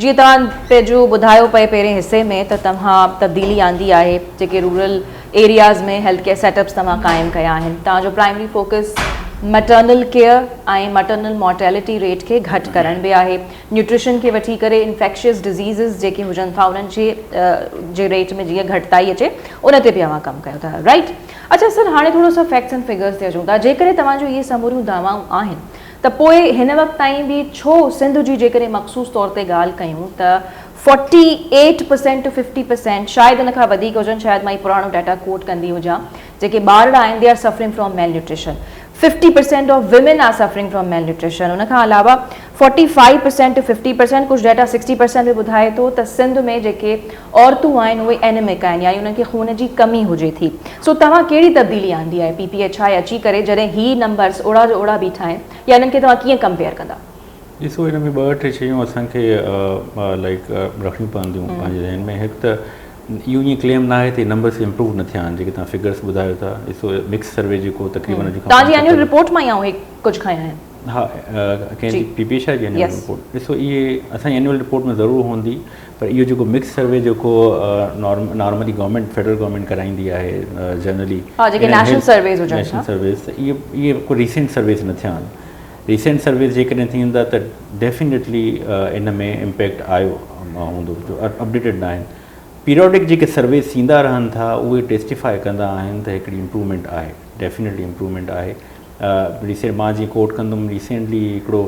جيئن توهان پنهنجو ٻڌايو پئي پهرين حصي ۾ ته توهان تبديلي آندي آهي جيڪي rural areas ۾ health care set ups توهان قائم ڪيا آهن توهان جو primary focus maternal care ۽ maternal mortality rate کي گهٽ ڪرڻ به آهي نيوٽريشن کي وٺي ڪري انفيڪشس ڊزيزز جيڪي هجن ٿا انهن جي جي ريٽ ۾ جيئن گهٽتائي اچي ان تي به اوهان ڪم ڪيو ٿا رائيٽ اڇا سر هاڻي ٿورو سو فيڪٽس اينڊ فگرز تي اچون ٿا جيڪڏهن توهان جو اهي سموريون دعوائون آهن ته پوء هن وقت تائين به ڇو سنڌ جي جيڪڏهن مخصوص طور تي ڳالهه ڪيون ته 48% ٽو 50% شايد ان کان وڌيڪ هجن شايد مان هي پراڻو ڊيٽا ڪوٽ ڪندي هجان جيڪي ٻارڙا آهن they are suffering from malnutrition 50% of women are suffering from malnutrition ان کان علاوه 45% ٽو 50% ڪجهه ڊيٽا 60% به ٻڌائي ٿو ته سنڌ ۾ جيڪي عورتون آهن اهي اينيمڪ آهن يعني انهن کي خون جي ڪمي هجي ٿي سو توهان ڪهڙي تبديلي آندي آهي پي پي ايڇ I اچي ڪري جڏهن هي نمبرس اوڙا جو اوڙا بيٺا آهن يا انهن کي توهان ڪيئن ڪمپيئر ڪندا؟ ڏسو ان ۾ ٻه ٽي شيون اسان کي لائيڪ رکڻيون پونديون پنهنجي ذهن ۾ هڪ ته اهو ائين ڪليم نه آهي ته نمبرس امپروو نه ٿيا آهن جيڪي توهان فگرس ٻڌايو ٿا ڏسو مڪس سروي جيڪو تقريبن اڄ کان توهان جي اينيول رپورٽ مان ئي آئون هي ڪجهه کنيا آهن. ها ڪنهن جي پي پي ايڇ I جي اينيول رپورٽ ڏسو اهي اسان جي اينيول رپورٽ ۾ ضرور هوندي پر اهو جيڪو مڪس سروي جيڪو نارملي گورنمينٽ فيڊرل گورنمينٽ ڪرائيندي آهي جنرلي ها جيڪي نيشنل سرويز هجن نيشنل سرويز ته اهي اهي ڪو ريسينٽ سرويز نه ٿيا آهن ريسينٽ سرويز جيڪڏهن ٿيندا ته ڊيفينيٽلي ان ۾ امپيڪٽ آيو هوندو جو اپڊيٽيڊ نه آهن پيرياڊڪ جيڪي سرويز ٿيندا رهن ٿا اهي ٽيسٽيفائي ڪندا آهن ته هڪڙي امپروومينٽ آهي ڊيفينيٽلي امپروومينٽ آهي ريسينٽ مان جيئن ڪوٽ ڪندم ريسينٽلي هڪڙو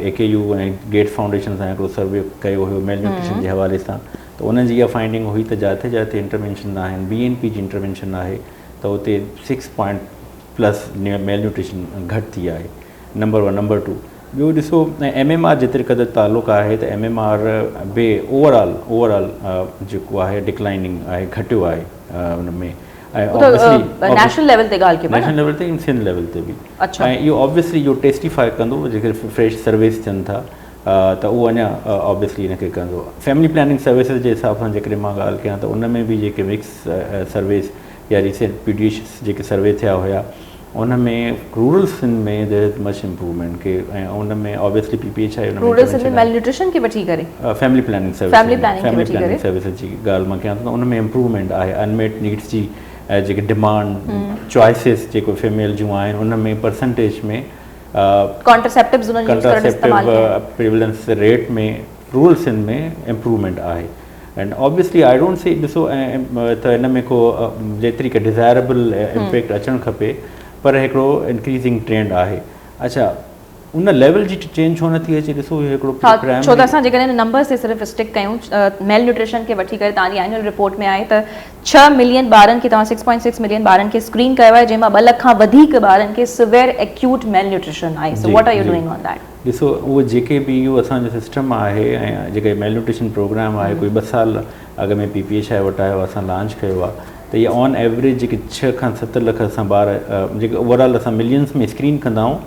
اي ڪي يو ۽ گيٽس فائونڊيشن سان هڪڙو سروي ڪيو هيو ميل نيوٽريشن جي حوالي سان ته انهن جي اها فائنڊنگ هئي ته جاٿي جاٿي انٽروينشن آهن بي اين پي جي انٽروينشن آهي ته اتي six point plus malnutrition گهٽ ٿي آهي نمبر ون نمبر ٽو ٻيو ڏسو ايم ايم آر جيتري قدر تعلق آهي ته ايم ايم آر به اوور آل اوور آل جيڪو آهي ڊڪلائننگ آهي گهٽيو آهي ان ۾ نيشنل ليول تي ڳالهه ڪيو نيشنل ليول تي سنڌ ليول تي به ۽ اهو آبويسلي اهو ٽيسٽيفائي ڪندو جيڪي فريش سرويز ٿين ٿا ته اهو اڃا آبويسلي ان کي ڪندو فيملي پلاننگ سروسز جي حساب سان جيڪڏهن مان ڳالهه ڪيان ته ان ۾ به جيڪي مڪس سرويز يا ريسينٽ پي ڊي ايڇ جيڪي سروي ٿيا هيا ان ۾ rural Sindh ۾ there is much improvement K ۽ in ۾ obviously P P H I in ۾ rural Sindh ۾ malnutrition کي وٺي ڪري family planning service family planning services جي ڳالهه مان ڪيان ٿو ته ان ۾ امپروومينٽ آهي انميٽ نيڊس جي جيڪي ڊيمانڊ چوائسز جيڪو فيميل جون آهن ان ۾ پرسنٽيج ۾ ڪانٽرسيپٽوز انهن يوز ڪرڻ استعمال ڪيا پريولنس ريٽ ۾ رورل سنڌ ۾ امپروومينٽ آهي and obviously I don't see ڏسو ته ان ۾ ڪو جيتري ڪا ڊزائربل امپيڪٽ اچڻ کپي پر هڪڙو انڪريزنگ ٽرينڊ آهي اڇا ان ليول جي چينج ڇو نٿي اچي ڏسو اهو هڪڙو ها ڇو ته اسان جيڪڏهن نمبرز تي صرف اسٽڪ ڪيون ميل نيوٽريشن کي وٺي ڪري توهان جي اينيول رپورٽ ۾ آهي ته 6 ملين ٻارن کي توهان 6.6 ملين ٻارن کي اسڪرين ڪيو آهي جنهن مان 2 لک کان وڌيڪ ٻارن کي سويئر ايڪيوٽ ميل نيوٽريشن آهي so what are you doing on that. ڏسو اهو جيڪي به اهو اسان جو سسٽم آهي ۽ جيڪي ميل نيوٽريشن پروگرام آهي ڪوئي ٻه سال اڳ ۾ پي پي ايڇ I وٽ آيو اسان لانچ ڪيو آهي ته اهي آن ايوريج جيڪي ڇهه کان ست لک اسان ٻار جيڪي اوور آل اسان ملينس ۾ اسڪرين ڪندا آهيون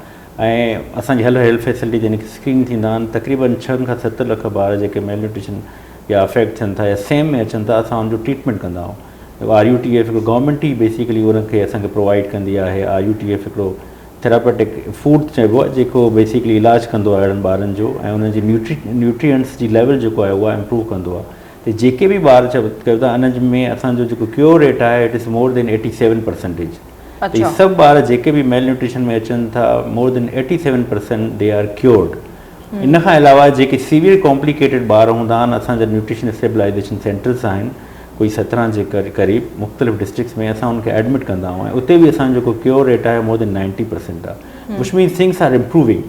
۽ اسان جي هر هيلٿ فيسلٽي جي اسڪرين ٿيندا آهن تقريبن ڇهن کان ست لک ٻار جيڪي ميل نيوٽريشن يا افيڪٽ ٿين ٿا يا سيم ۾ اچن ٿا اسان ان جو ٽريٽمينٽ ڪندا آهيون آر يو ٽي ايف هڪڙو گورنمينٽ ئي بيسيڪلي انهن کي اسان کي پرووائيڊ ڪندي آهي آر يو ٽي ايف هڪڙو ٿراپيوٽڪ فوڊ چئبو آهي جيڪو بيسيڪلي علاج ڪندو آهي اهڙن ٻارن جو ۽ انهن جي نيوٽرينٽس جي ليول جيڪو آهي اها امپروو ڪندو آهي ته جيڪي به ٻار چئو ٿا انهن ۾ اسان جو جيڪو ڪيور ريٽ آهي it is more than eighty seven percentage ته هي سڀ ٻار جيڪي به ميل نيوٽريشن ۾ اچن ٿا more than eighty seven percent they are cured ان کان علاوه جيڪي سيويئر ڪامپليڪيٽيڊ ٻار هوندا آهن اسان جا نيوٽريشن اسٽيبلائيزيشن سينٽرز آهن ڪوئي 17 جي قريب مختلف ڊسٽرڪٽس ۾ اسان ان کي ايڊمٽ ڪندا آهيون ۽ اتي به اسان جو جيڪو ڪيور ريٽ آهي مور دين 90 پرسنٽ آهي which means things are improving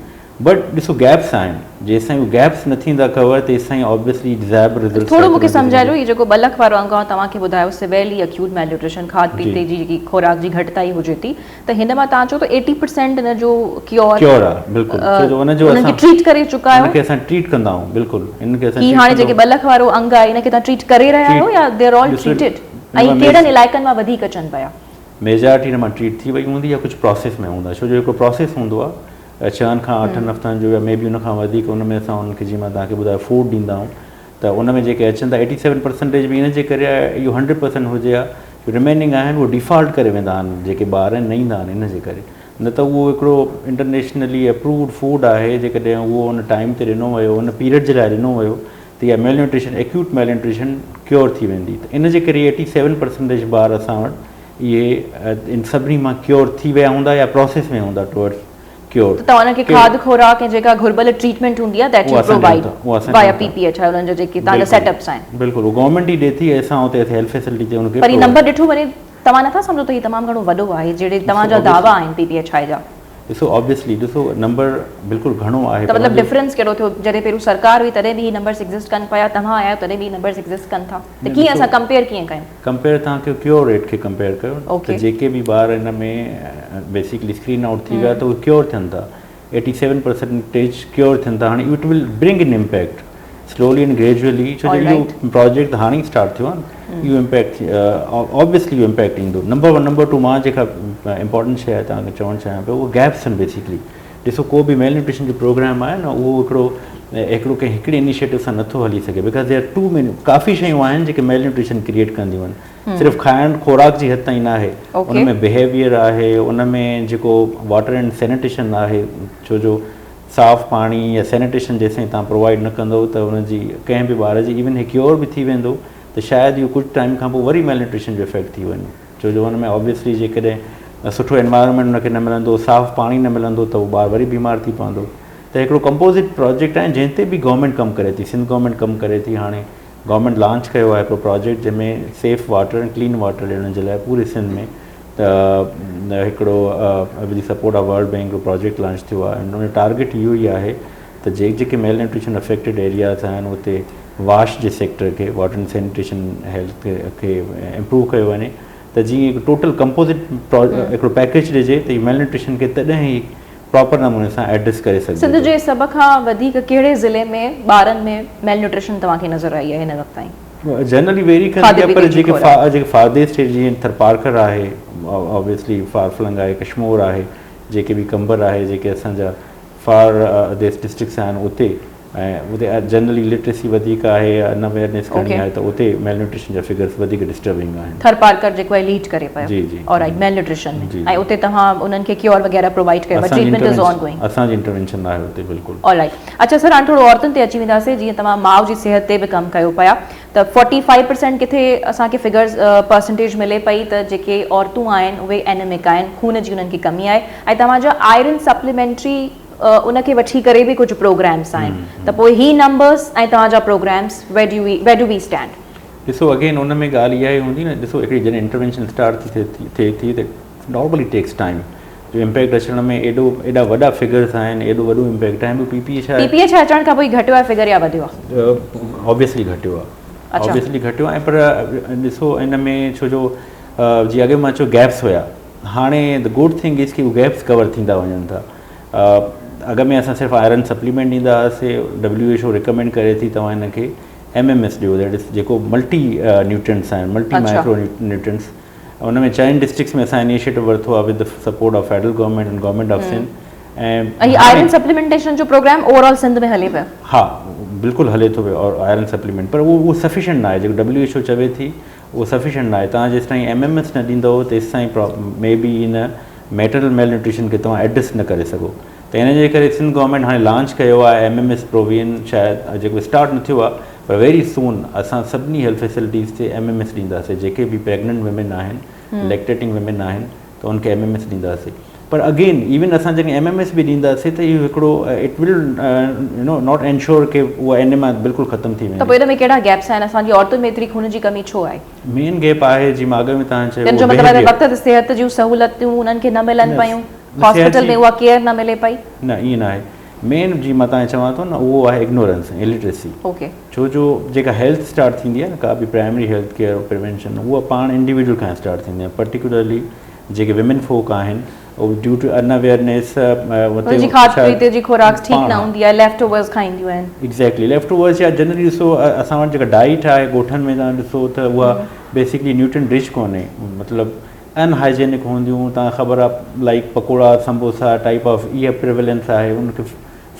but ڏسو گيپس آهن جيستائين اهي گيپس نه ٿيندا ڪور تيستائين آبويسلي ڊزائربل رزلٽس ٿورو مونکي سمجهايو هي جيڪو ٻه لک وارو انگ آئون توهان کي ٻڌايو سويرلي اڪيوٽ ميل نيوٽريشن کاڌ پيتي جي جيڪي خوراڪ جي گهٽتائي هجي ٿي ته هن مان توهان چئو ته ايٽي پرسينٽ ان جو ڪيور ڪيور آ بلڪل ڇو جو ان جو انهن کي ٽريٽ ڪري چڪا آهيو ان کي اسان ٽريٽ ڪندا آهيون بلڪل ان کي اسان هي هاڻي جيڪي 2 لک وارو انگ آهي ان کي توهان ٽريٽ ڪري رهيا آهيو يا the are all treated ۽ ڪهڙن علائقن مان وڌيڪ اچن پيا؟ ميجارٽي ان مان ٽريٽ ٿي وئي هوندي يا ڪجهه پراسيس ۾ هوندا ڇو جو هڪڙو پراسيس هوندو آهي ڇهن کان اٺن هفتن جو يا مي بي ان کان وڌيڪ ان ۾ اسان انهن کي جيئن مان توهان کي ٻڌايو فوڊ ڏيندا آهيون ته ان ۾ جيڪي اچن ٿا ايٽي سيون پرسنٽيج به ان جي ڪري آهي اهو هنڊريڊ پرسنٽ هجي ها جو رميننگ آهن اهي ڊيفالٽ ڪري ويندا آهن جيڪي ٻار آهن نه ايندا آهن ان جي ڪري نه ته اهو هڪڙو انٽرنيشنلي اپرووڊ فوڊ آهي جيڪڏهن اهو ان ٽائيم تي ڏنو ويو ان پيريڊ جي لاء ڏنو ويو ته اها ميل نيوٽريشن ايڪيوٽ ميل نيوٽريشن ڪيور ٿي ويندي ته ان جي ڪري ايٽي سيون پرسنٽيج ٻار اسان وٽ اهي ان سڀني مان ڪيور ٿي ويا هوندا يا پروسيس ۾ هوندا ٽوورڊس ڪيور. ته توهان انهن کي کاڌ خوراڪ ۽ جيڪا گهربل ٽريٽمينٽ هوندي آهي that you provide via P P H I انهن جا جيڪي توهان جا سيٽ اپس آهن. بلڪل اهو گورنمينٽ ئي ڏي ٿي ۽ اسان اتي هيلٿ فيسلٽي تي ان کي پر هي نمبر ڏٺو وڃي توهان نٿا سمجهو ته هي تمام گهڻو وڏو آهي جهڙي توهان جا دعويٰ آهن پي پي ايڇ I جا. ڏسو آبويسلي ڏسو نمبر بلڪل گهڻو آهي ته مطلب ڊفرنس ڪهڙو ٿيو جڏهن پهريون سرڪار هئي تڏهن به هي نمبرس ايگزسٽ ڪن پيا توهان آيا آهيو تڏهن به هي نمبرس ايگزسٽ ڪن ٿا ته ڪيئن اسان ڪمپيئر ڪيئن ڪيون. ڪمپيئر توهان ڪيو ڪيور ريٽ کي ڪمپيئر ڪيو ته جيڪي به ٻار ان ۾ بيسيڪلي اسڪرين آئوٽ ٿي ويا ته اهي ڪيور ٿين ٿا ايٽي سيون پرسنٽيج ڪيور ٿين ٿا هاڻي it will bring an impact slowly and gradually ڇو جو اهو پروجيڪٽ هاڻي اسٽارٽ ٿيو آهي اهو امپيڪٽ آبويسلي اهو امپيڪٽ ايندو نمبر ون نمبر ٽو مان جيڪا امپورٽنٽ شيء آهي توهان کي چوڻ چاهيان پيو اهو گيپس آهن بيسيڪلي ڏسو ڪو به ميل نيوٽريشن جو پروگرام آهي نه اهو هڪڙو هڪڙو ڪنهن هڪڙي انيشيٽو سان نٿو هلي سگهي because there are too many ڪافي شيون آهن جيڪي ميل نيوٽريشن ڪريئيٽ ڪنديون آهن صرف کائڻ خوراڪ جي حد تائين ناهي ان ۾ بيهيويئر آهي ان ۾ جيڪو واٽر اينڊ سينيٽيشن آهي ڇو جو صاف پاڻي يا سينيٽيشن جيسين تان پرووائيڊ نه ڪندو ته ان جي ڪنهن به ٻار جي ايون هي ڪيور به ٿي ويندو ته شايد اهو ڪجهه ٽائيم کان پوء وري ميل نيوٽريشن جو افيڪٽ ٿي وڃي ڇو جو ان ۾ آبويسلي جيڪڏهن سٺو انوائرمينٽ ان کي نه ملندو صاف پاڻي نه ملندو ته اهو ٻار وري بيمار ٿي پوندو ته هڪڙو ڪمپوزٽ پراجيڪٽ آهي جنهن تي به گورنمينٽ ڪم ڪري ٿي سنڌ گورنمينٽ ڪم ڪري ٿي هاڻي گورنمينٽ لانچ ڪيو آهي هڪڙو پراجيڪٽ جنهن ۾ سيف واٽر ۽ ڪلين واٽر ڏيڻ جي لاء پوري سنڌ ۾ ته هڪڙو with the support of world bank هڪڙو پراجيڪٽ لانچ ٿيو آهي ان جو ٽارگيٽ اهو ئي آهي ته جيڪي جيڪي ميل نيوٽريشن افيڪٽيڊ ايرياز آهن اتي واش جي سيڪٽر کي واٽر اينڊ سينيٽيشن هيلٿ کي امپروو ڪيو وڃي ته جيئن هڪ ٽوٽل ڪمپوزٽ هڪڙو پيڪيج ڏجي ته ميل نيوٽريشن کي تڏهن ئي پراپر نموني سان ايڊريس ڪري سگهجي سنڌ جي سڀ کان وڌيڪ ڪهڙي ضلعي ۾ ٻارن ۾ ميل نيوٽريشن توهان کي نظر آئي آهي هن وقت تائين؟ جنرلي ويري ڪندي آهي پر جيڪي جيڪي فاردي اسٽيٽ جيئن ٿرپارڪر آهي آبويسلي فارفلنگ آهي ڪشمور آهي جيڪي به قمبر آهي جيڪي اسان جا فار ديس ڊسٽرڪٽس آهن اتي ۽ اتي جنرلي لٽريسي وڌيڪ آهي ان اويئرنيس گهڻي آهي ته اتي ميل نيوٽريشن جا فگرس وڌيڪ ڊسٽربنگ آهن. ٿرپارڪر جيڪو آهي ليڊ ڪري پيو جي جي آل رائيٽ ميل نيوٽريشن ۾ ۽ اتي توهان انهن کي ڪيور وغيره پرووائيڊ ڪيو ٽريٽمينٽ از آن گوئنگ. اسان جي انٽروينشن آهي اتي بلڪل. آل رائيٽ اڇا سر هاڻي ٿورو عورتن تي اچي وينداسين جيئن توهان ماء جي صحت تي به ڪم ڪيو پيا ته فورٽي فائيو پرسينٽ ڪٿي اسان کي فگرز پرسنٽيج ملي پئي ته جيڪي عورتون آهن اهي اينيمڪ آهن خون جي انهن کي ڪمي آهي ۽ توهان جا آئرن سپليمينٽري ان کي وٺي ڪري به ڪجهه پروگرامس آهن ته پوء هي نمبرس ۽ توهان جا programmes where do we where do we stand. ڏسو اگين ان ۾ ڳالهه اها ئي هوندي نه ڏسو هڪڙي جڏهن انٽروينشن اسٽارٽ ٿي ٿئي ٿي ته نارملي ٽيڪس ٽائيم جو امپيڪٽ اچڻ ۾ ايڏو ايڏا وڏا فگرس آهن ايڏو وڏو امپيڪٽ آهي پي پي اي ڇا پي پي اي ڇا اچڻ کان پوء گهٽيو آهي فگر يا وڌيو آهي؟ آبويسلي گهٽيو آهي آبويسلي گهٽيو آهي پر ڏسو ان ۾ ڇو جو جي اڳي مان چيو گيپس هيا هاڻي the good thing از ڪي گيپس ڪور ٿيندا وڃن ٿا اڳ ۾ اسان صرف آئرن سپليمينٽ ڏيندا هئاسي ڊبليو ايڇ او ريڪمينڊ ڪري ٿي توهان هن کي ايم ايم ايس ڏيو that از جيڪو ملٽي نيوٽرينٽس آهن ملٽي مائڪرو نيوٽرينٽس ان ۾ چئن ڊسٽرڪٽس ۾ اسان انيشيٽو ورتو آهي with support of federal government and government of Sindh ۽ he iron supplementation جو پروگرام اوور آل سنڌ ۾ هلي پيو. ها بلڪل هلي ٿو پيو اور آئرن سپليمينٽ پر اهو اهو سفيشنٽ نه آهي جيڪو ڊبليو ايڇ او چوي ٿي اهو سفيشنٽ نه آهي توهان جيستائين ايم ايم ايس نه ڏيندو تيستائين مي بي ان ميٽرنل ميل نيوٽريشن کي توهان ايڊريس نه ڪري سگهو ته ان جي ڪري سنڌ گورنمينٽ هاڻي لانچ ڪيو آهي ايم ايم ايس پرووين شايد جيڪو اسٽارٽ نه ٿيو آهي پر ويري سون اسان سڀني هيلٿ فيسلٽيز تي ايم ايم ايس ڏينداسين جيڪي به پريگننٽ ويمن آهن ليڪٽيٽنگ ويمن آهن ته ان کي ايم ايم ايس ڏينداسين پر اگين ايون اسان جڏهن ايم ايم ايس به ڏينداسين ته اهو هڪڙو it will you know not ensure ڪي اها اينيما بلڪل ختم ٿي ويندي. ته پوء ان ۾ ڪهڙا گيپس آهن اسان جي عورتن ۾ ايتري خون جي ڪمي ڇو آهي؟ مين گيپ آهي جي مان اڳ ۾ توهان چيو تنهن جو مطلب آهي ته وقت تي صحت جون سهولتون انهن کي نه ملن پيون هاسپيٽل ۾ اها ڪيئر نه ملي پئي. نه ائين نه آهي مين جي مان توهان کي چوان ٿو نه اهو آهي اگنورنس ۽ الٽريسي اوڪي ڇو جو جيڪا هيلٿ اسٽارٽ ٿيندي آهي نه ڪا به پرائمري هيلٿ ڪيئر پريونشن اها پاڻ انڊيويجول کان اسٽارٽ ٿيندي آهي پرٽيڪولرلي جيڪي ويمن فوڪ آهن اهي ڊيو ٽو ان اويئرنيس انهن جي کاڌ پيتي جي خوراڪ ٺيڪ نه هوندي آهي ليفٽ اوورز کائينديون آهن. ايگزيڪٽلي ليفٽ اوورز يا جنرلي ڏسو اسان وٽ جيڪا ڊائيٽ آهي ڳوٺن ۾ توهان ڏسو ته اها بيسڪلي نيوٽرينٽ رچ ڪونهي مطلب ان هائيجينڪ هونديون تان خبر آ like pakora samosa type of اها پريويلنس آهي ان کي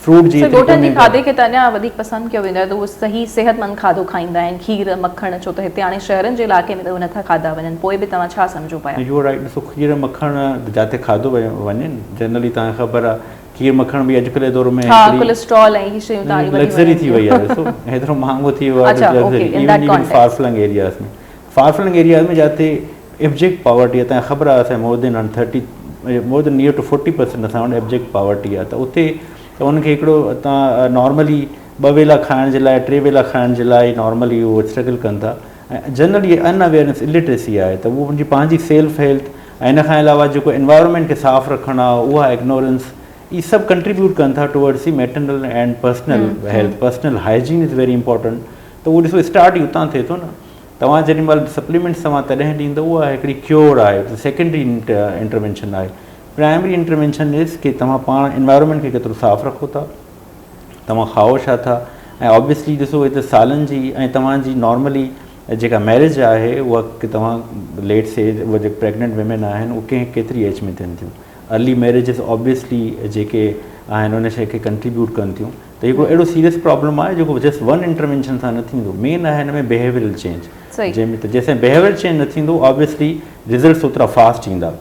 فروٽ جي سر ڳوٺن جي کاڌي کي ته اڃا وڌيڪ پسند ڪيو ويندو آهي ته اهو صحيح صحت مند کاڌو کائيندا آهن کير مکڻ ڇو ته هتي هاڻي شهرن جي علائقي ۾ ته اهي نٿا کاڌا وڃن پوء به توهان ڇا سمجهو پيا. يو آر رائيٽ ڏسو کير مکڻ جاتي کاڌو وڃي جنرلي توهان کي خبر آ کير مکڻ به اڄڪلهه جي دور ۾ ها ڪوليسٽرول ۽ هي شيون ته لگزري ٿي وئي آهي، ڏسو هيترو مهانگو ٿي ويو آهي luxury, even even far flung areas ۾، far flung areas ۾ جاتي ابجيڪٽ پاورٽي آهي. تنهن خبر آهي اسان مور دين 30، مور دين نيئر ٽو 40% اسان وٽ ابجيڪٽ پاورٽي آهي، ته اتي ته انهن کي هڪڙو تان نارملي ٻه ويلا کائڻ جي لاء، ٽي ويلا کائڻ جي لاء نارملي اهو اسٽرگل ڪن ٿا. ۽ جنرلي ان اويئرنس، الٽريسي آهي ته اهو ان جي پنهنجي سيلف هيلٿ ۽ ان کان علاوه جيڪو انوائرمينٽ کي صاف رکڻ آهي، اها اگنورنس، اهي سڀ ڪنٽريبيوٽ ڪن ٿا towards the maternal and personal health. Personal hygiene is very important. ته اهو ڏسو اسٽارٽ ئي اتان ٿئي ٿو نه. توهان جيڏي مهل سپليمينٽس توهان تڏهن ڏيندو، اها هڪڙي ڪيور آهي، سيڪنڊري انٽروينشن آهي. پرائمري انٽروينشن از ڪي توهان پاڻ انوائرمينٽ کي ڪيترو صاف رکو ٿا، توهان کائو ڇا ٿا. ۽ آبويسلي ڏسو هي ته سالن جي ۽ توهان جي نارملي جيڪا ميرج آهي اها توهان ليٽ سي اها جيڪي پريگننٽ ويمين آهن اهي ڪنهن ڪيتري ايج ۾ ٿين ٿيون. ارلي ميريجز آبويسلي جيڪي آهن ان شيء کي ڪنٽريبيوٽ ڪن ٿيون. ته هڪڙو اهڙو سيريس پرابلم آهي جيڪو جسٽ ون انٽروينشن سان نه ٿيندو. مين آهي هن ۾ بيهيويئرل چينج، جنهن ۾ ته جيسين بيهيويئر چينج نه ٿيندو آبويسلي رزلٽس اوترا فاسٽ ايندا.